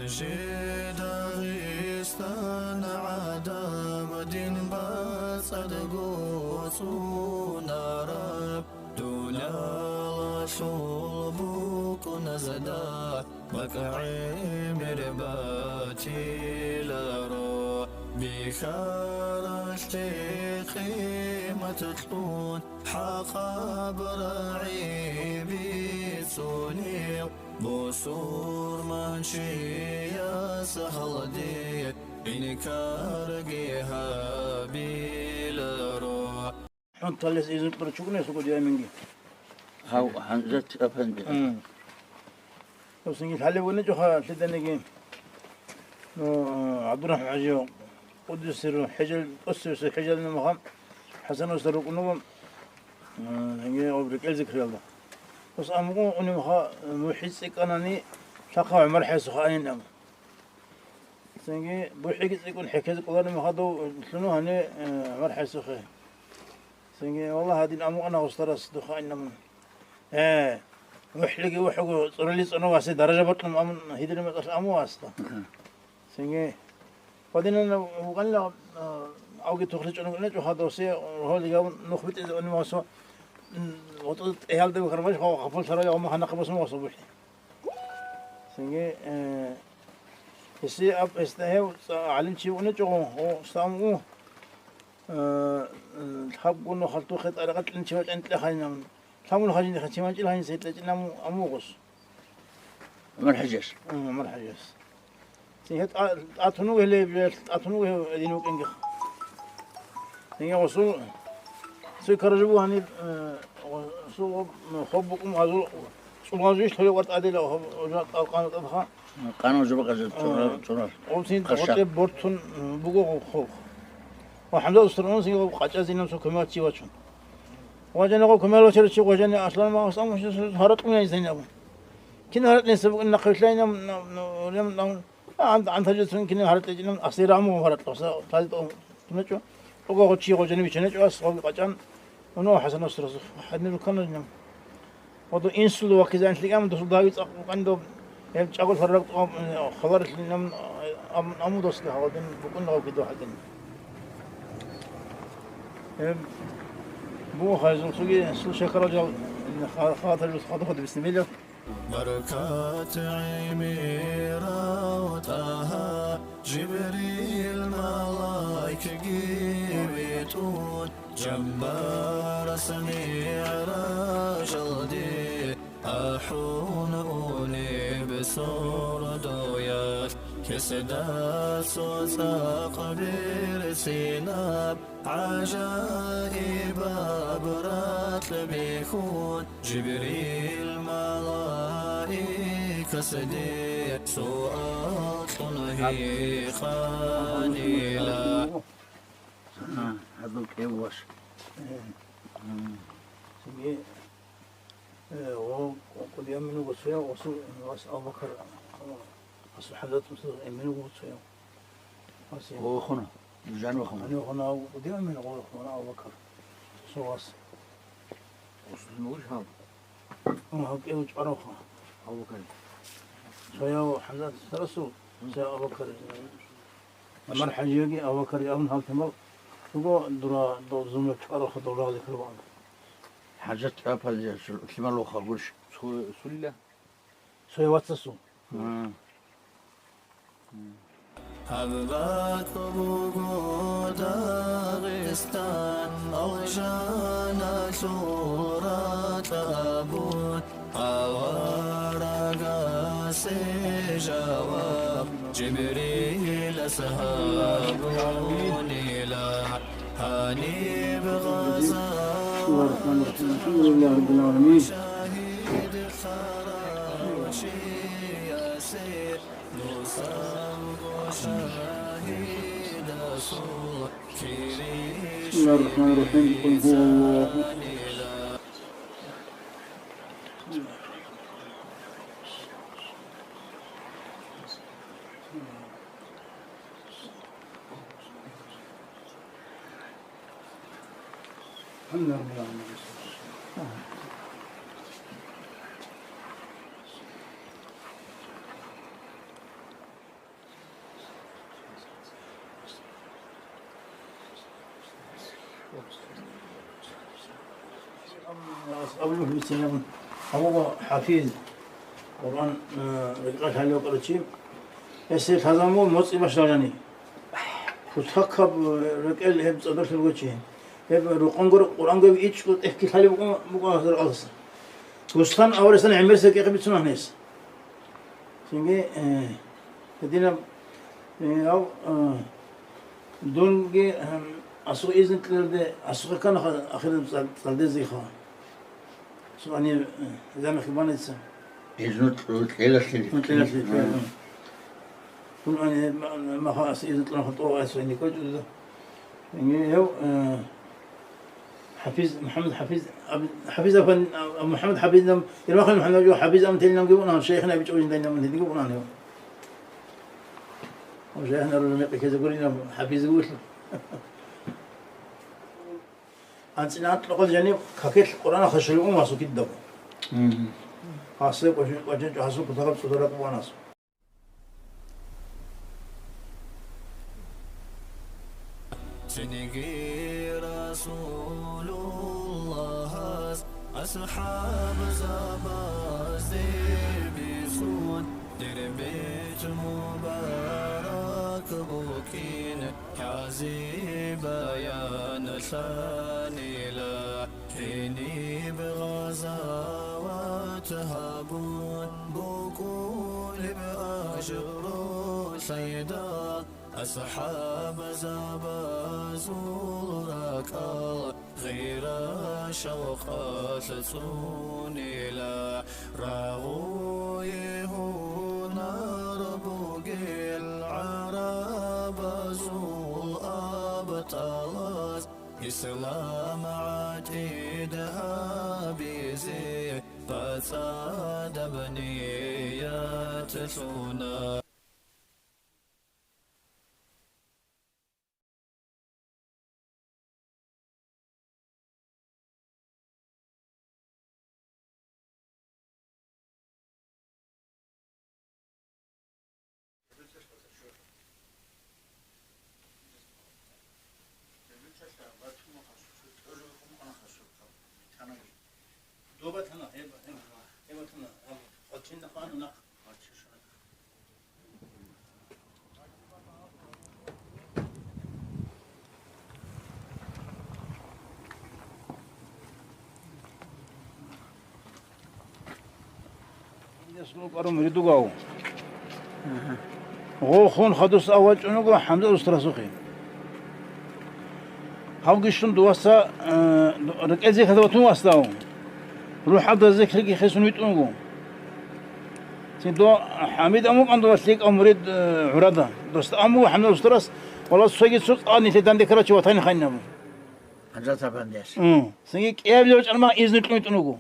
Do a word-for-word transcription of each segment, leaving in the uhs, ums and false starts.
Жидагъистан гӀадаб дин бацӀцӀадго цӀунараб, дуниялалъул букӀуназда бакӀ гӀемер батиларо, бихьаралъе къимат кьун, хӀакъаб рагӀи бицунев, бусурманчияс гьалде инкарги гьабиларо. ХӀунталъес изну кьурав чи вукӀунев гьесул кӀудияй аминги. Гьав, ХӀамзат афанди. М. Гьесинги лъалеб гьечӀоха лъиданиги. Ну, ГӀабдурахӀман ХӀажияв къуддуса сирругьу, ХӀежал, тӀоцебесеб ХӀежалил нухда ХӀасан устар рукӀун вуго, м, гьениб гьаб рекӀел зикриялда. Гьес амру унеб мехалъ, мухӀи цӀикӀкӀанани, лъахъа ГӀумар ХӀайсухъе айин абун. Цинги мухӀиги цӀикӀкӀун хӀехьезе кӀолареб мехалъ дов лъугьуна гьаниб, э, ГӀумар ХӀайсухъе. Цинги, валлагь, гьадин амру ана гъустарас духъе айин абун. Э, мухӀлиги вухӀуго, цӀурали цӀуна васе даража бокьун абун, гьединаб мехалъ амру васда. Мгм. Цинги, гьадинан вукӀанила, а, авги тухличӀун вукӀинчӀо гьадин, гьесие рогьалиги гьабун нух битӀизе унев гьесул, м, гъотӀа тӀегьалда вихьарав мехалъ, гъапуллъарав гьав мехалъ нахъе босун вуго гьесул мухӀи. Цинги, э, гьесие аб-, гьесда гьев цӀа-, гӀалимчи вукӀинчӀого, о, Сам у, э, лъабго нухалъ духъе тӀарикъат кьинчи вачӀайин кьехайин абун. Лъабго нухалъ жиндихъе чи вачӀайин гьанже гьечӀин абун, абун вуго гьес. ГӀумар ХӀажияс. М, ГӀумар ХӀажияс. Цин гьеб тӀа-, тӀатун вуго гьеле, гьеб тӀатун вуго гьев гьедин вукӀинги. Цинги гъосул цо каражу буго гьаниб, э, гъосул хоб букӀун гьазул цӀугъазуйищ лъолеб вартӀадила гьоб, гьоб къалкъана тӀадха. Къанав жо бакӀа жо, э, цӀура-, цӀурал. Гъосин къаша. Гъоркье бортун, м, буго гъоб хоб. Ва ХӀамзат устар унсин гъоб къачӀазинаб цо кумек чи вачун. Ва жанагъо кумек вачарав чи, ва жани аслан магъас аму гьаракь мун гьайин абун. Кин гьаракьниса букӀин нахъе вилълъайин ам, ам, ам, ам, ам, ан-, ан тажицун кин гьаракьичӀин ам, асираму гьаракьаса, тази тӀо-, тӀунечӀо. ТӀугагъо чи гъо жаниб биччанечӀо ас, гъоги къачӀан, унав ХӀасан устарасухъ, гьадин руккана жинам. Гъодо инсул вахъизан лъикӀан, досул дави цӀакъ букӀан доб, гьеб чӀаголъа ракӀ тӀо-, халарилъин ам, ам, амудосги гьавадин букӀун гъавги дохӀадин. Гьеб буго хайзул цоги, сул шекарал жал, ха-, хатар жал хадухъа дибисни милав. Баркат гӀемерав ТӀагьа, Жибрил малаикги витӀун, Жаббарас мигӀражалде ахӀун унеб сордоялъ, гьесда цо цӀакъ берцинаб гӀажаибаб ракь бихьун, Жибрил малаикасде суал кьун гьикъанила. А, гьадул кӀев ваш. Э. М. Цинги, э, о, кӀудияв амин вуго цояв, гъосул вас Абу Бакар, о, гъосул ХӀамзат устаз амин вуго цояв. Вас я. О, хун. Жан вахун. Ани хун, Абу, кӀудияв амин гъо хун Абу Бакар. Цо вас. Гъосул мугӀ гьав? О, гьав кӀев чӀварав хун. Абу Бакар. Цояв ХӀамзат расул, цояв Абу Бакар. ГӀумар ХӀажияги Абу-Бакарги абун гьал тамал буго, дура дол зумер чӀваралха дол рагъ зикру бан. ХӀажат чӀвапазе лъимал вохалгурищ? Цо-, цулла? Цоя вацасул. Гьа. Гьаб бакӀ буго Дагъистан, алжаналъул ракьабун. Аварагасе жаваб Жибрилас гьабунила, гьаниб гъазаваталъул шагьид хъаравшиясе нусабго шагьидасул кири. بسم الله الرحمن الرحيم. قل هو الله. الحمد لله رب العالمين. Абулев гьесинаб гьавуго хӀафиз, Къуръан, э, рекъаралъ гьалев кьарачи. Гьесие лъазамул моцӀи башаларани. Кутакаб, э, рекӀел гьеб цӀадарлъи руго чи. Гьеб рукъангур Къуръан гьеб ичӀго тӀехьги лъалеб букӀун, букӀун гьазар алса. Руслан аварасан гӀемерисеб кӀикъи бицунан гьес. Цинги, э, гьединаб, э, гьав, э, дунги, э, асухъ изну кьелде, асухъе ккана ха-, ахираб цӀал-, цӀалдезеха. Су ани, э, замехъ баница. Изну кьу-, кьелалъе. Ну, кьелалъе, кьелалъе. Дун ани, ма-, ма-, ха-, ас изну кьуна ха-, тӀо-, ас ани кӀочӀуда. Гьев, э, ХӀафиз, МухӀаммад ХӀафиз, Аб-, ХӀафиз Афан-, а, МухӀаммад ХӀафиз нам, Ермахъан МухӀаммад жо ХӀафиз Амтелинамги вуна, шайхин абичӀо жиндай нам, гьедиги вуна гьев. Шайхин арулев мекъи ккезе гурин, ХӀафиз вугьул. АнцӀила анкьа кьолеб жаниб какилъ Къуръан хашалев ун васу кидаго. Мгм. Гьасул кӀвачи-, кӀвачинчӀо гьасул кутакаб цӀудараб ванасу. Цинги Расулуллагьас асхӀабзабазде бицун, дир бетӀ мубарак букӀин, хӀази баян лъанила. Гьениб гъазават гьабун букӀунеб ажру лъайда, асхӀабзабазул ракӀал гъира-шавкъалъ цӀунила. Рагъуе гьунар бугел гӀарабазул абтӀалаз, ислам гӀакъида гьабизе бацӀцӀадаб ният лъуна. Гьес лукӀарун ридугав. Гъо хун хадус авал чӀун вуго ХӀамзат устарасухъе. Гьавги щун дуваса, э, рекӀел зикр ватун васдав. РухӀалда зикрги хисун витӀун вуго. Цин до ХӀамид амукъан дова лъикӀав мурид, э, гӀурада. Доста амуго ХӀамзат устарас, вала цоги цо цӀа нилъе данде ккарачи ватани хайнабу. ХӀамзат афандияс. М. Цинги кӀиабилев чӀарман изну кьун витӀун вуго.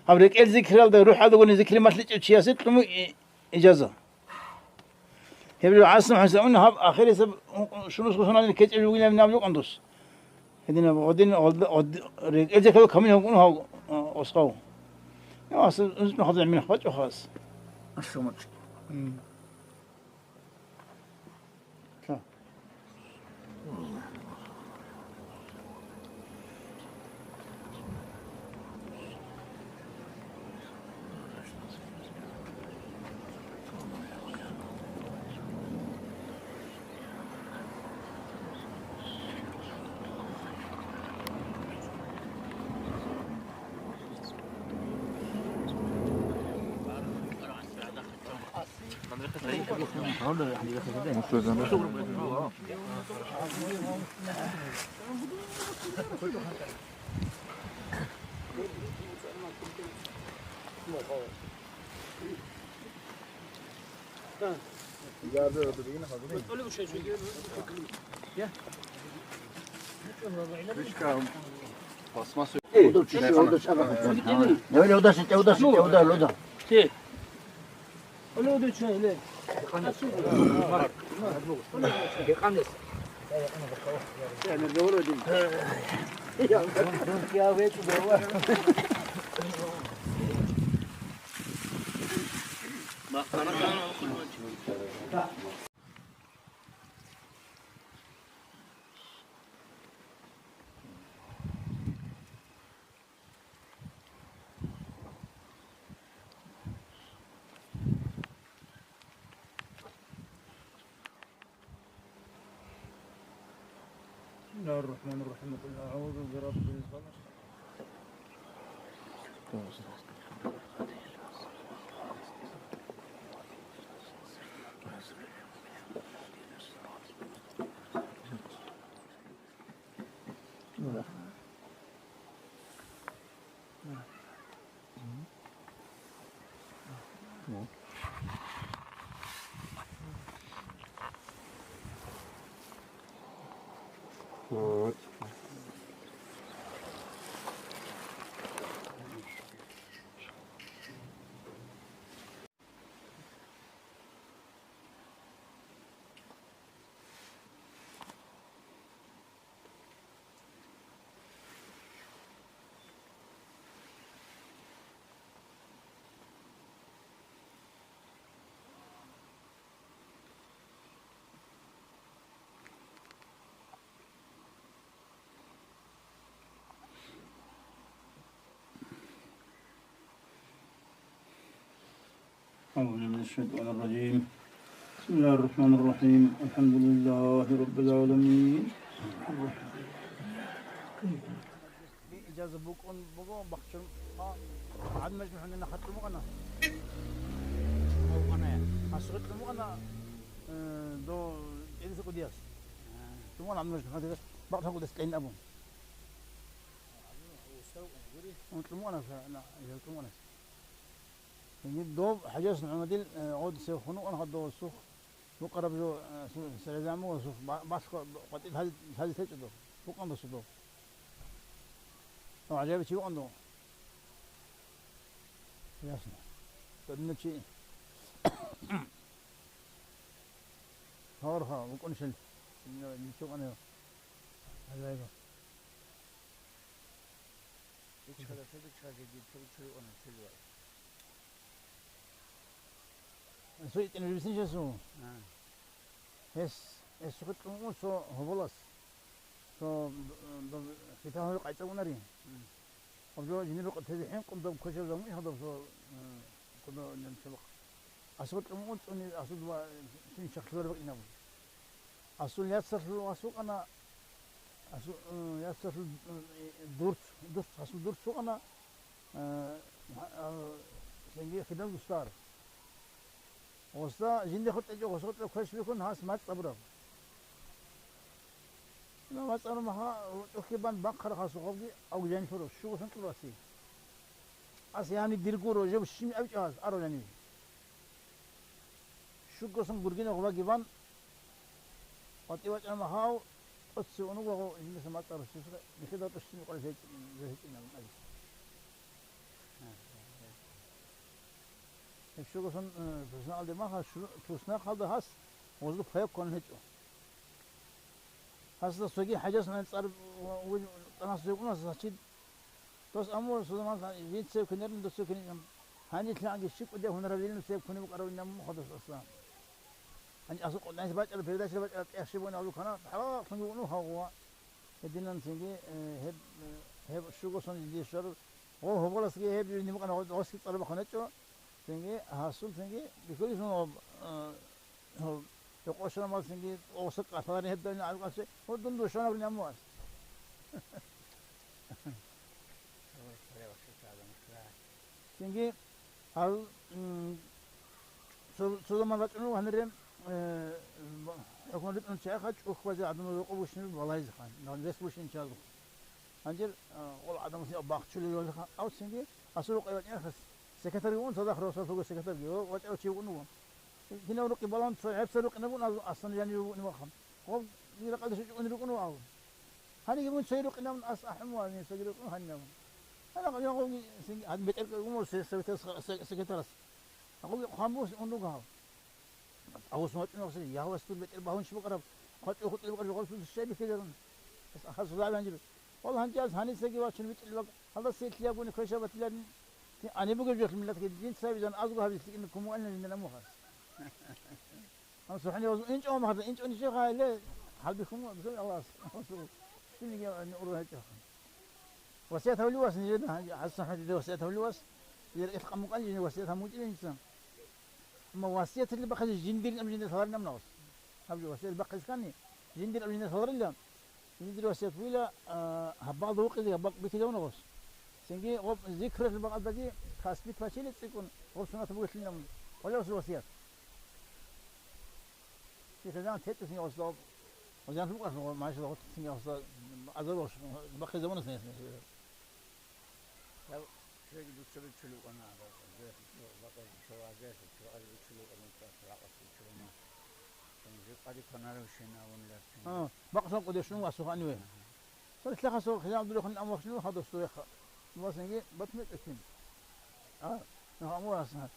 Гьаб рекӀел зикралда, рухӀалдагони зикри малъичӀев чиясе кьуму и-, ижаза. Гьеб жо гӀасан хӀуса ун гьаб ахирисеб шунус хусунани кечӀеб бугилан наб жукъан дус. Гьединаб гъодин гъолда-, гъод-, рекӀел зикрал камин гьукъун гьав, а, осхав. Я, аса, узбен хадза гӀемин хвачӀо хас. М. الرحمن الرحيم. قل أعوذ برب الفلق. أعوذ بالله من الشيطان الرجيم. بسم الله الرحمن الرحيم. الحمد لله رب العالمين. Иджаза букӀун буго бахчун, а, гӀадмаж мухӀунина хатӀун букӀана. Гьавкъана. Гьасухъе кьун букӀана, э, до пятьдесят кӀудияс. Кьун букӀана гӀадмаж мухӀунина, бакъ кӀудияс кьейин абун. Кьун букӀана, на, кьун букӀана. Гьаниб доб ХӀажас МухӀаммадил, э, гъодисев хун вукӀана гьадов сухъ, букъараб жо, э, су-, саризаму ва сухъ ба-, башха къватӀиб лъази-, лъази течӀо доб. Букъан досу доб. Гьав гӀажаиб чи вукӀан дов. Ясно. Додинав чи. Гьаварха, вукӀунщин. Ничего не. ГӀажаиб. Ичхъа-, ичхъа-, ичхъа-, ичхъа-, ичхъа-, ичхъа-, ичхъа-, Цо итӀинаб жибсинчасул. А. Гьес, гьес сухъе кьун цо гьоболас. Цо, д-, д-, хитал гьоре къайцӀабунари. М. Гьаб жо жинир рукъ тезе хӀинкъун доб кочеб замун гьадаб цо, м, кодо нем цо бакъ. Асул кьун цони асул ва син чахлур бакӀинаб. Асул яцалъул асукъана, асу-, м, яцалъул, м, дурц, дурц, асул дурц сукъана, Э, а, цинги хидал дустар. Гъосда жинде хутӀечӀо гъосда квеш бихьун гьас мацӀ абураб. Ина мацӀ абураб маха, ручӀухъе бан бахъарахъасухъабги авги жанилъураб, щуго сон кьурасси. Ас яни дир гуро, жеб щими абичӀо гьас, аро жани. Щугосан гургина гъубаги бан, ватӀи вачӀана махав, тӀоцеве унуглаго жиндаса мацӀарасухъе, нихида тӀощин къварилъи гьечӀин абун абиса. Гьеб щугосан, э, туснакъалде маха, шу-, туснакъалда гьас гъозул паяккун гьечӀо. Гьасда цоги хӀажасанани цӀар ва-, ва-, тӀанас рекъунас гьачид Дос аму, Сулайман, жинцев квенерин досев квенин. Гьанилъанги щикӀулде гьунарабилин цев квунеб букӀаравин аму хадас аса. Гьаниб асул къо-, гьаниб бачӀараб передача бачӀараб тӀехь щиб вугӀун абу кана, хӀалал квунги вугӀун гьавгъуа. Гьединан цинги, э, гьеб, э, гьеб щуго сон жиндие щвараб. Гъо гьоболасги гьеб журине букӀана, гъо-, гъосги цӀар бахъун гьечӀо. Цинги гьасул цинги бихьулищ мун гъоб, э, Гьев къошана малсинги, осакъ аталарин гьеб давни гӀалкӀасе, гьудун душанаб нямуаз. Цинги гьал, м, цо-, цо заман рачӀунев гьанире, э, хӀукму ритӀун чагӀаха чӀухьбазе гӀадамал рокъо бушни балайзеха, вес бушинчазухъ. Гьанже, э, гъол гӀадамасе бахчулел валиха, ав цинги асул рукъай вачӀинахъес секретарьги вун, цадахъ росалъуго секретарьги, ва-, вачӀарав чи вукӀун вуго. Кинав рукъи балан цо гӀебцӀа рукъинабун абу, аслан жанив вугӀни ваха. Гъов дира къалдеш учӀугӀун рукӀун вугӀав. Гьаниги мун цоги рукъинабун ас ахӀун вугӀани, цоги рукӀун гьанинабун. Гьанакъ жагъуги синги гьад бетӀер кӀугумав се-, советас ха-, се-, секретарас. Гьагъуги хъван бус ун руго гьав. Авус вачӀун вахсири, ягьвас дур бетӀер багьун щиб букӀараб, хъвачӀо хутӀил букӀараб жагъур сус щай бихьиларун? Ас ахӀа сузаби гьанжиб. Валла гьанже ас гьанисаги вачун витӀил бакӀ, гьалда сетлъи ягуни квешаб батиларин. Ти ани бугеб жолъи миллатги дин цаби зан азго гьабизе лъикӀин кумуанилин амухас. Ам сухӀани вазун инчӀо махда, инчӀо ничего гьайле, гьалбихьун ва бихьун Аллагьас. Шиниги ани ургъа гьечӀо. Васият гьавли вас нижеда, гьанже ХӀасан хӀажида васият гьавли вас. Ир ил къамукъан жини васият гьамучӀилин инсан. Амма васиятилли бахъизе жиндирин ам жинда лъаларин ам навас. Гьаб жо васият бахъискани, жиндир ам жинда лъаларила. Жиндир васият бугила, а, гьаб бакъда вукъизе, гьаб бакъ битилавуна гъос. Цинги гъоб зикралъул бакъалдаги тасбихӀ бачине цӀикӀкӀун, гъоб суннат бугелъинилан къолевсул васият. Чи хизан тетӀисин гъосда гъоб, гъозан лукъалъун гъоб, машалла, гъоб цинги гъосда азар гъош, бахъи заманас нес. Гьав цоги дуца бичулев вукӀана, бакъ-, бакъ-, цо вазех, цо ари бичулев вукӀана, цо ракъас бичулана. Цо жив къади кванарев шин авунилар цин. А, бакъсан кӀудешун васухъани ве. Агьа. Цо лъахасо хизан дурехун амухъшин ваха досту веха. Васинги батмет экин. А, нах аму васна.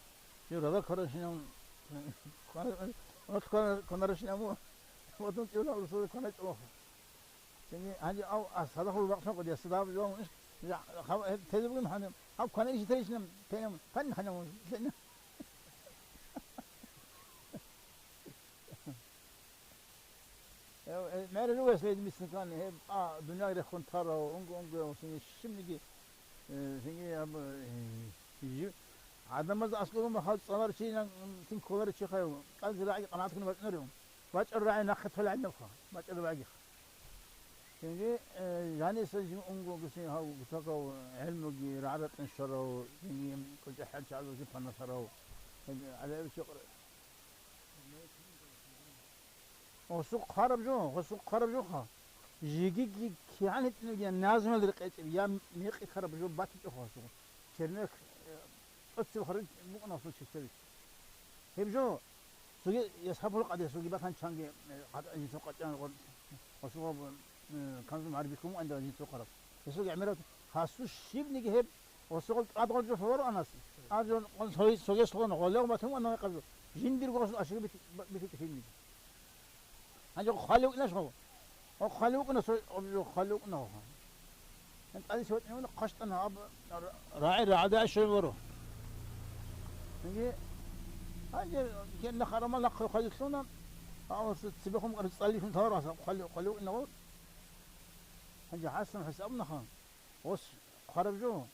Жив рада кварашин ам-, квар-, квар-, кванарашин аму. Ватун цӀивла урсули кваначӀ ваха. Цинги гьанже ав, а, садахъ бакълъун къудияс, садаб жо, я, хав, э, тезе бугин гьаниб, гьав кванай житерищинаб, пенам, пан ханам, пенам. Э, э, мер ругас лед мисникан, э, а, дунъя рехун тарав, унго, унго, синги щибниги, э, синги аб, э, жи-, адамаз аскӀурун махал цӀалар чи, ин, ин кколар чи хаяв, кӀалги рагӀи къанагӀат ккун бачӀунарев. БачӀараб рагӀи нахъе толеб гӀадинабха, бачӀараб рагӀигиха. Цинги, э, жаниса жин унго гуси гьав гутакав гӀелмуги рагӀракьин щварав, цинги кӀочӀохӀанчи гӀадуси панасарав. Гьеб гӀалаяб чукъ-, гъосул хъвараб жо, гъосул хъвараб жоха. Жигиги кигӀан гьитӀинаб я назмал рекъечӀеб, я мекъи ккараб жо батичӀо гъосул. Чернех, э, тӀоцеб харин букӀана гъосул чисавит. Гьеб жо, цоги ясхӀабул къадир, цоги батан чанги, э, гъатӀа жинцо къачӀан гъор-, гъосул, э, канзу марбихьун муъанда жинцо къараб. Гьесул гӀемерал гьасу щибниги гьеб гъосул тӀадгъор жо лъоларо анас. А жо гъон цоги-, цоги лъолана, гъолев батун ана къазу. Жиндирго гъосул ашиги бити-, ба-, битичӀо щибниги. Гьанже хъвали вукӀинаш гъов? О, хъвали вукӀина, цо-, о, хъвали вукӀина гъов. Гьанже тӀаде щиватӀинавуна, хъващтӀана аб-, ра-, рагӀи рагӀадай щвел варо. Гьанже, гьанже кенна харамал нахъе хъвали лъуна, а, ос цебехун цӀалихьун тавараса хъвали, хъвали вукӀина гъов. Гьанже ХӀасан хӀисаб абунаха, ос хъвараб жо,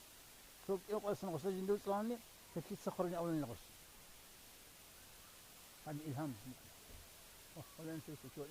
цо кӀикъоялдасан гъоса жинда цӀалани, гьелъица хъварани абунани гъос. Гьанже илгьам. О, гьале анцӀила цо чула.